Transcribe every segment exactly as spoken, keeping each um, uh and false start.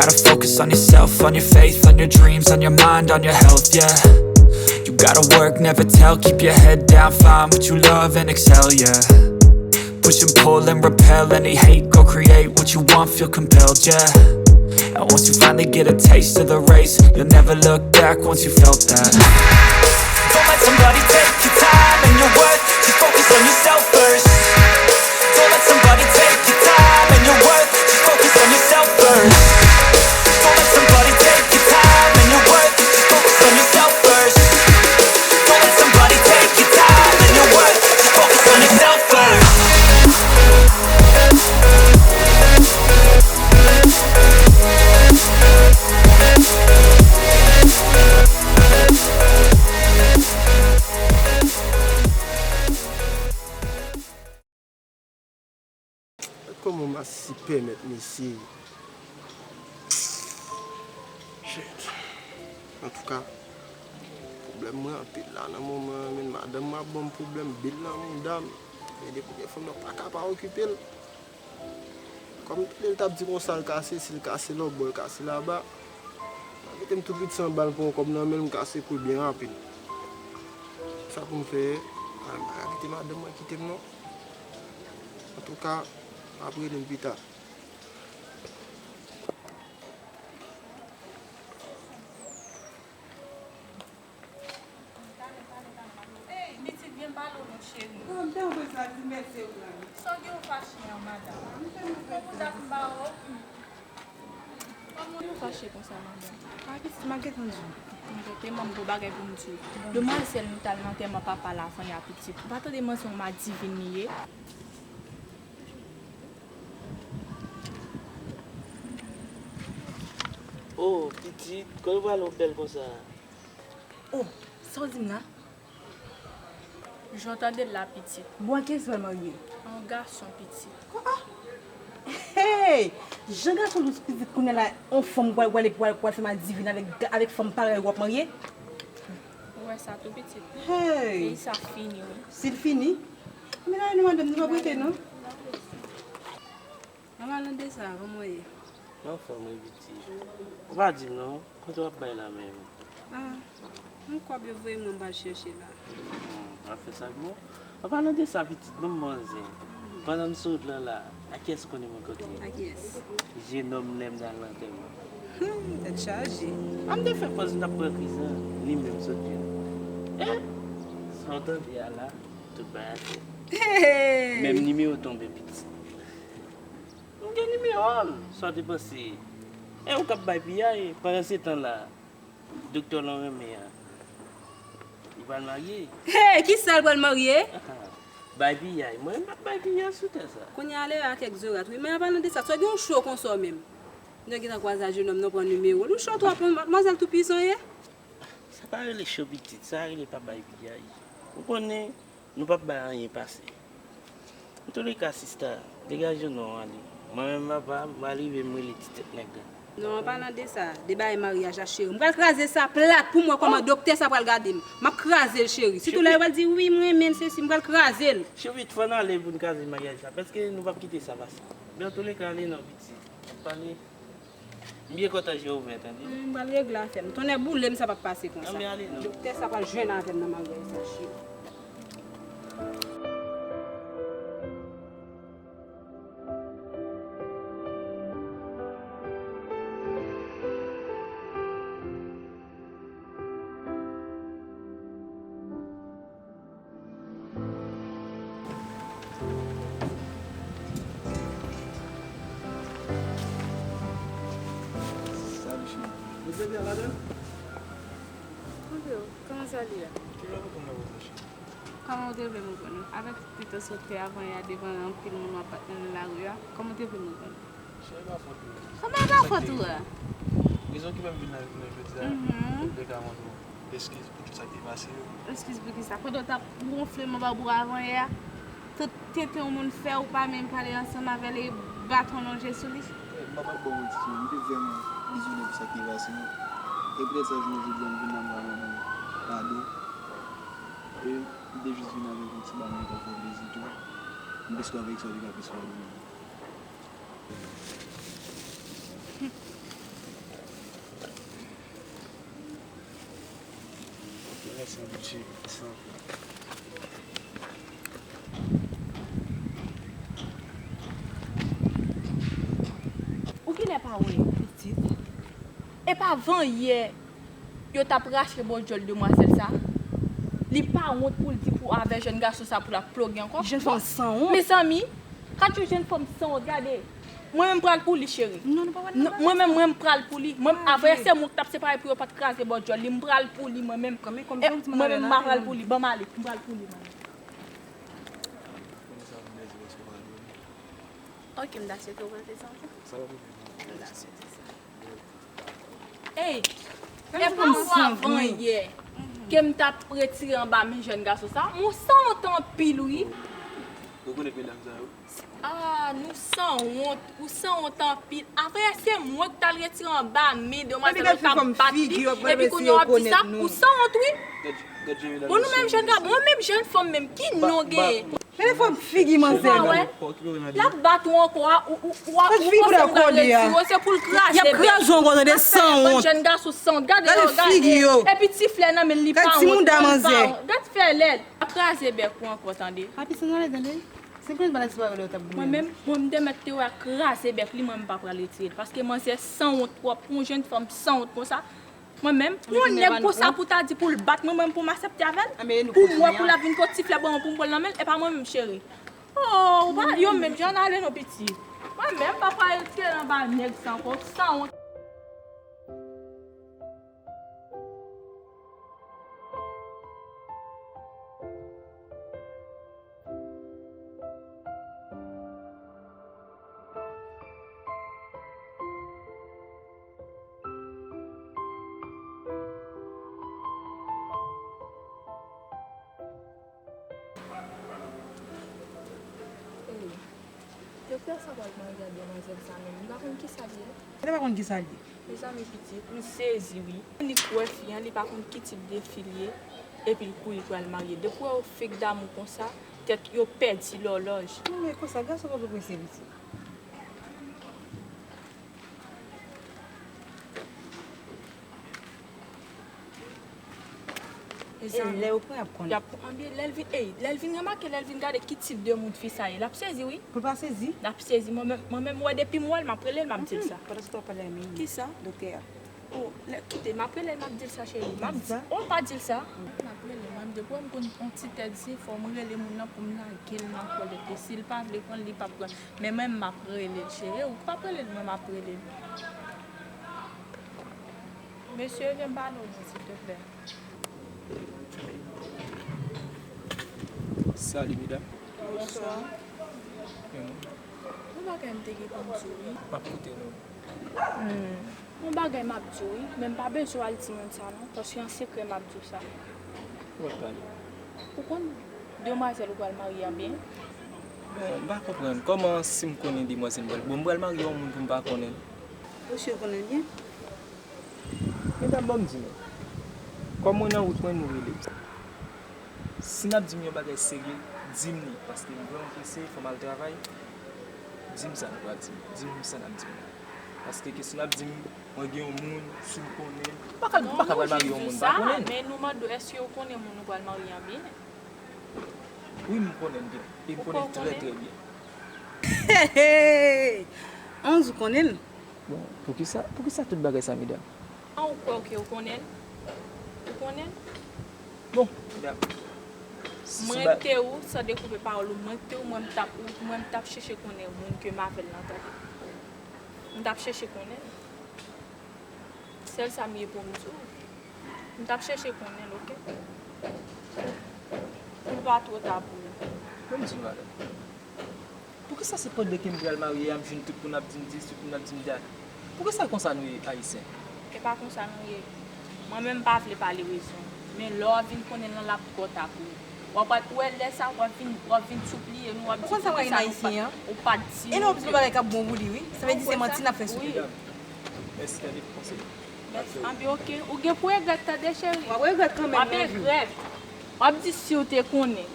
Focus on yourself, on your faith, on your dreams, on your mind, on your health, yeah. You gotta work, never tell, keep your head down, find what you love and excel, yeah. Push and pull and repel any hate, go create what you want, feel compelled, yeah. And once you finally get a taste of the race, you'll never look back once you felt that. Don't let somebody take your time and your worth, just focus on yourself first. Don't let somebody take your time and your worth. Just focus on yourself first. Don't let somebody take your time and your worth. Just focus on yourself first. Don't let somebody take your time and your worth. Just focus on yourself first. Kòman masisi pèmèt mesye? Shit. Antouka, pwoblèm mwen anpil la nan moman an, men madanm mwen ap ban m pwoblèm, bil nan mouda m. Men depi gen fanm nan pa ka pa okipe l. Kòm tande l t ap di konsa l kase, si l kase lòtbò, l kase laba. Mwen mete m tou piti anba l, pran yon kòb nan men l, m kase kou l byen rapid. Sa pou m fè, a, m pa ka kite madanm mwen kite m non. Antouka, m ap rele l pita. Ey, pitit, vin pale w non, cheri. An, m te anvoye sa di mèsi w la. Sa w gen w fache an, madanm? Pou moun dat m ba w. Kòman w fache konsa, madanm? A, pitit, m ap gentan di w. M gentan, m gon bagay pou m di w. Demwazèl nou t al nan antèman papa Lavanya, pitit. Ou pa tande manzè yon madivin li ye? Oh, pitit, kòman w pale w bèl konsa? Oh, sa w di m la? Jan w tande l la, pitit. Bon, ak kiyès pral marye? Yon gason, pitit. Kwa? Hey! Jan gason dous pitit kounye a la, yon fanm pral, pral, pral, pral fè madivin avèk, avèk fanm parèy ou ap marye? Ou wè sa tou, pitit. Hey! Peyi sa fini, wi. Si l fini? Men la, nou madanm, nou p ap rete, non? An palan de sa, kòman w ye? M anfòm, wi, pitit. Ou pa di m non, kote w ap bay la menm? Ah, yon kòb yo voye mwen m pral chèche la. Hmm, w ap fè sa k bon. An palan de sa, pitit, ban m bon zen. Pandan m sou wout lan la, a kiyès ou konnen mwen kote? A kiyès? Jenòm lè m t al nan antèman. Hmm, tèt chaje. A m te fè pòz m t ap pran kriz lan, li menm sot vin. Eh! Sa w tande a la, tout bagay fèt. Hey! Menm nimewo tonbe, pitit. M gen nimewo l, sa w te panse? E ou k ap bay piyay, pandan se tan la, doktè w lan renmen an, li pral marye. Hey, kisa l pral marye? Bay piyay, mwen m p ap bay piyay sou tè sa. Kounye a lè a kèk zorat, wi, men an palan de sa, sa w gen w cho konsa w menm? M te gentan kwaze a jenòm nan pran nimewo l, ou cho twòp, madmwazèl tou pwisan ye. Sa pa rele cho pitit, sa rele pa bay piyay. Ou konnen, nou p ap bay anyen pase. Antouleka, sista, degaje w non ale. Mwen menm papa, m pral rive m rele ti tèt nèg la. Non, an palan de sa, de bagay maryaj la, cheri. M pral kraze sa plat pou m wè kòman doktè sa pral gade m. M ap kraze l, cheri. Sitou lè yo pral di, wi, m renmen l, sesi, m pral kraze l. Cheri, fò n ale pou n kraze maryaj la, paske nou p ap kite sa pase. Men antouleka, ale non, pitit. N ap pale. M byen kontan je w ouvè, tande. M pral regle afè m. Tonnè boule m, sa p ap pase konsa. Anben ale non. Doktè sa pral jwenn avè m nan maryaj sa, cheri. Salut, chérie. Ou te byen ladan? Kote w? Kòman sa li a? Ki jan w konprann la, cheri? Kòman w te vle m konprann? Avèk ti tan sot fè avan yè a devan anpil moun w ap bat nan lari a, kòman w te vle m konprann? Cheri, pa fòt ou. Kòman e pa fòt ou a? Rezon ki fè m vin la jounen jodi a, mhm, m vle ka mande w eskiz pou tout sa ki te pase yo. Eskiz pou kisa? Pandan w t ap wonfle m anba bra w avan yè a, tout tenten yon moun fè, ou pa menm pale ansanm avè l e baton lonje sou li. M pa t ap ba w manti, cheri. M te vrèman dezole pou sa ki te pase yo. E poutèt sa, jounen jodi a, m vin la, m vle mande w padon. E m te jis vin avèk yon ti bagay ki ta fè w plezi tou. M te swaf avèk sa w te ka fè sou la demen. Ou kilè pa wè yo? Pitit. E pa van yè yo t ap rache bòdyòl demwazèl sa? Li pa wont pou l di pou avè jèn gason sa pou l ap ploge ankò? Jèn fanm sanwont. Mezanmi, gad yon jèn fanm sanwont, gade. Mwen menm pral pou li, cheri. Non, nou pa pral nan bagay sa. Mwen menm, mwen m pral pou li. Mwen, avè se moun k t ap separe pou yo pa t kraze bòdyòl li, m pral pou li mwen menm. Mwen menm m pral pou li, ban m ale, m pral pou li mwen menm. Ok, m ta swete w pral fè sa ankò. M ta swete sa. Ey, e pa ou avan yè ke m t ap retire anba men jèn gason sa? Ou sanwont anpil, wi. Rekonèt medam sa yo. Ah, nou sanwont, ou sanwont anpil. Afè se mwen k t al retire anba men demwazèl yo k ap bat li. Epi kounye a w ap di sa, ou sanwont, wi. Bon, nou menm jèn gason, mwen menm jèn fanm menm, ki non genyen? Gade fòm figi manzè. Ou pa wè? L ap bat ou ankò a, ou, ou, ou, ou panse m pral retire w, se pou l kraze bèk ou. Y ap kraze w ankò, tande, sanwont. Jèn gason sanwont, gade yo, gade. Epi ti flè nan men l, li pa wont, li pa wont. Gad fè lè l. L ap kraze bèk ou ankò, tande. Papi, sanwont, tande. Se konn pa lè se pa lè w t ap goumen. Mwen menm, mwen m te mèt te wè kraze bèk li, mwen m pa pral retire l. Paske manzè sanwont twòp, pou yon jèn fanm sanwont konsa. Mwen menm, pou yon nèg konsa pou ta di pou l bat mwen, mwen menm pou m aksepte avè l? Pou mwen, pou l ap vin kot ti flè ban mwen pou m pran l nan men l, e pa mwen menm, cheri. Oh, ou pa, yo menm jan ale non, pitit. Mwen menm, pa pral retire l anba nèg sa ankò, sanwont. Ey, doktè sa pral marye ak demwazèl sa menm, m pa konn kisa l ye. Ou te pa konn kisa l ye? Mezanmi pitit, m sezi wi. Li kwè fi an, li pa konn ki tip de fi l ye, epi l kouri pral marye. Depi w wè yo fek damou konsa, tèt yo pèdi lòlòj. Non, men konsa, gason pa bezwen prese pitit. E lè yo pran, y ap konnen. Y ap anbyen, lè l vin, ey, lè l vin remake, lè l vin gade ki tip de moun fi sa ye, l ap sezi wi. Pou l pa sezi? L ap sezi. Mwen menm, mwen menm, m wè depi m wè l, m ap rele l, m ap di l sa. Pandan se tan w ap pale a, men doktè a. Oh, lè, kite, m ap rele l, m ap di l sa, cheri. M ap di, oh, pa di l sa. M ap rele l, m ap di, pou m konn yon ti tèt zen, fò m rele moun nan pou m lage l nan kòlèt li. Si l pa vle pran l, li p ap pran l. Men mwen, m ap rele l, cheri. Ou p ap rele l, mwen, m ap rele l. Mesye, vin pale w non, silteplè. Salut, medam. Bonswa. Yon bagay m te gen pou m di w, wi. M ap koute nou. Hmm. Yon bagay m ap di w, wi, men m pa bezwen w al di moun sa, non, paske an sekrè m ap di w sa. Ou ap pale. Ou konn demwazèl ou pral marye an byen? Bon, m pa konprann. Kòman si m konnen demwazèl m pral, bon, m pral marye yon moun pou m pa konnen l? Ou si w konnen l byen? Medam, ban m di nou. Kòm mwen nan wout mwen, nou rele m. Si n ap di m yon bagay serye, di m li, paske m vrèman prese, fò m al travay. Di m sa nou pral di m. Di m sa n ap di m la. Paske ke si n ap di m, mwen gen yon moun, si m konnen, m pa ka, m pa ka pral marye yon moun m pa konnen. Men nou mande w, èske ou konnen moun ou pral marye an byen? Wi, m konnen l byen. E m konnen l trè, trè byen. Hey, hey! Anz ou konnen l? Bon, poukisa, poukisa tout bagay sa, medam? An ou kwè ke ou konnen l? Ou konnen l? Bon, medam. Mwen te ou, san dekoupe pawòl ou, mwen te ou, mwen m t ap, mwen m t ap chèche konnen moun ke m avè l lan, tande. M t ap chèche konnen l. Sèl sa m ye pou m di w. M t ap chèche konnen l, oke? Pou l pa twò ta pou ou. Ban m di nou bagay. Poukisa se pandan ke m pral marye a, m jwenn tout moun ap di m dis, tout moun ap di m dat? Poukisa konsa nou ye, Ayisyen? E pa konsa nou ye. Mwen menm m pa vle pale rezon. Men lè w ap vin konnen l lan, l ap twò ta pou ou. W ap, w ap wè lè sa, w ap vin, w ap vin sipliye nou, w ap di poukisa nou pa, ou pa t di nou. E lè w ap di nou bagay k ap bon pou li, wi. Sa vle di se manti n ap fè sou li. Medam, mèsi, tande pou konsèy. Mèsi, anben, oke. Ou gen pou regrèt, tande, cheri. W ap regrèt kanmenm, w ap regrèt. W ap di si w te konnen.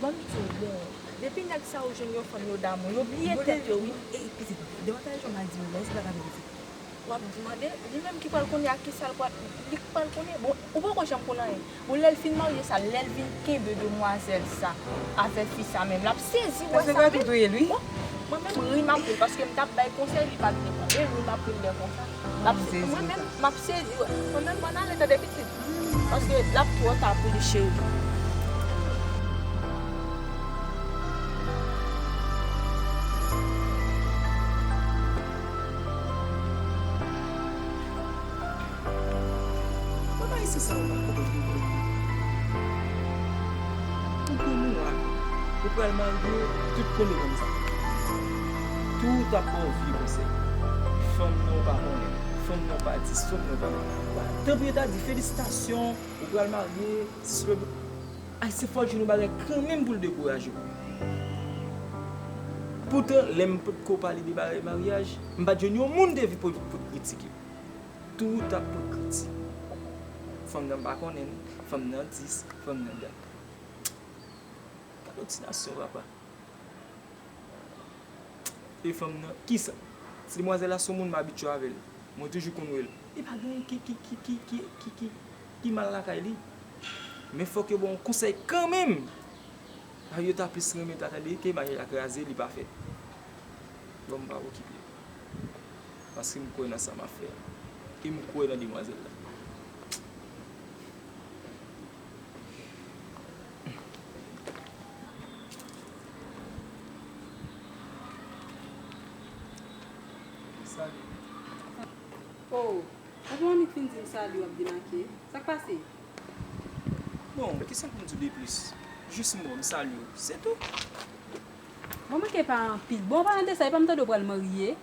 Ban m di w, bon, depi nèg sa yo jwenn yon fanm, yo damou, yo bliye tèt yo, wi. E, pitit, depi w ta jwenn madanm ou, se pa ka vin pitit. W ap mande, li menm ki pral konnen ak kisa l pral, li k pral konnen. Bon, ou poko janm konn anyen. Bon, lè l fin marye sa, lè l vin kenbe demwazèl sa avèk fi sa menm, l ap sezi wè sa. Èske w tou touye l, wi? Bon, mwen menm ri m ap ri l, paske m t ap bay konsèy, li pa t vle pran. E ri m ap ri l lè konsa. L ap, mwen menm, m ap sezi wè. Mwen menm, m ann ale tande pitit. Paske l ap twò ta pou li, cheri. Papa, se sa ou pa konprann, konprann. Ou gwo moun, ou pral marye, tout konnen kòmsa. Tout ap ba w vye konsèy. Fanm nan ou pa konnen, fanm nan ou pa di, fanm nan ou pa konnen. Tanpri, yo ta di felisitasyon, ou pral marye, se sou le. Ay, se fò jwenn yon bagay kanmenm pou l dekouraje w. Poutan, lè m potko pale de bagay maryaj, m pa t jwenn yon moun te vin pot, pot kritike. Tout ap pot kritik. Fanm nan m pa konnen l, fanm nan dis, fanm nan dat. Gad obstinasyon, papa. E fanm nan, kisa? Ti demwazèl la se yon moun m abitye avè l. Mwen toujou konn wè l. Li pa gen anyen ki, ki, ki mal lakay li. Men fòk yo ba w yon konsèy kanmenm. Ay, yo ta plis renmen ta tande ke maryaj la kraze, li pa fèt. Bon, m pa okipe. Paske m kwè nan sa m ap fè a. E m kwè nan demwazèl la. Salut. Oh, ou pa annik fin di m salut, w ap demake. Sa k pase? Bon, kisa pou m di w de plis? Jis m bon, m salye w, se tou. Bon, manke pa anpil. Bon, an palan de sa, e pa m tande w pral marye?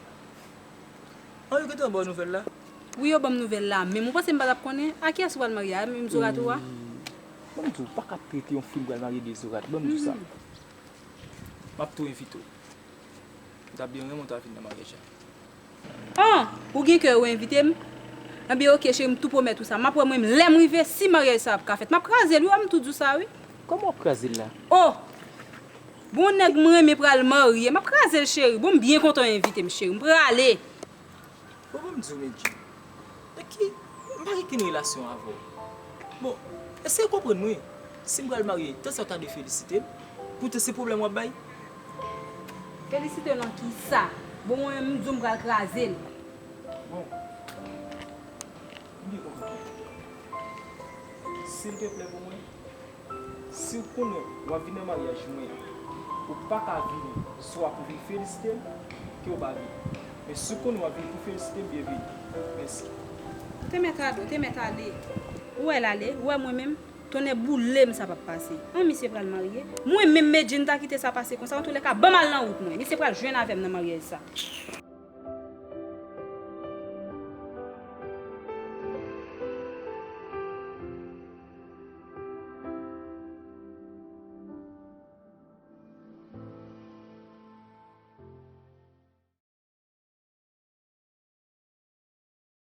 An, yo gentan ba w nouvèl la? Wi, yo ban m nouvèl la, men ou panse m pa t ap konnen? A kiyès ou pral marye a? Menm zorat ou a? Ban m di w, ou pa ka trete yon fi m pral marye de zorat, ban m di w sa. M ap tou envite w. M ta byen renmen w ta vin nan maryaj la. An! Ou gen kè ou envite m? Enben, oke, cheri, m tou pwomèt ou sa. M ap wè mwen menm lè m rive, si maryaj sa ap ka fèt. M ap kraze l, wi, m tou di w sa, wi. Kòman w ap kraze l la? Oh! Bon, nèg m renmen pral marye. M ap kraze l, cheri. Bon, m byen kontan w envite m, cheri. M prale. Bon, ban m di w, Medjine. Nèg ki, m pa gen kenn relasyon avè w. Bon, eseye konprann mwen. Si m pral marye, tan sa w ta dwe felisite m. Poutan se pwoblèm w ap bay. Felisite w nan kisa? Bon, mwen menm, m di w m pral kraze l. Bon. M byen kontan. Silteplè pou mwen, si w konnen w ap vin nan maryaj mwen, ou pa ka vini, swa pou vin felisite m, ke w pa vini. Men si w konnen w ap vini pou felisite m, byenveni. Mèsi. Ou te mèt ale, ou te mèt ale. Ou wè l ale, ou wè mwen menm, tonnè boule m sa p ap pase. An, misye pral marye. Mwen menm, Medjine, ta kite sa pase konsa, antoulèka, ban m al nan wout mwen. Misye pral jwenn avè m nan maryaj sa.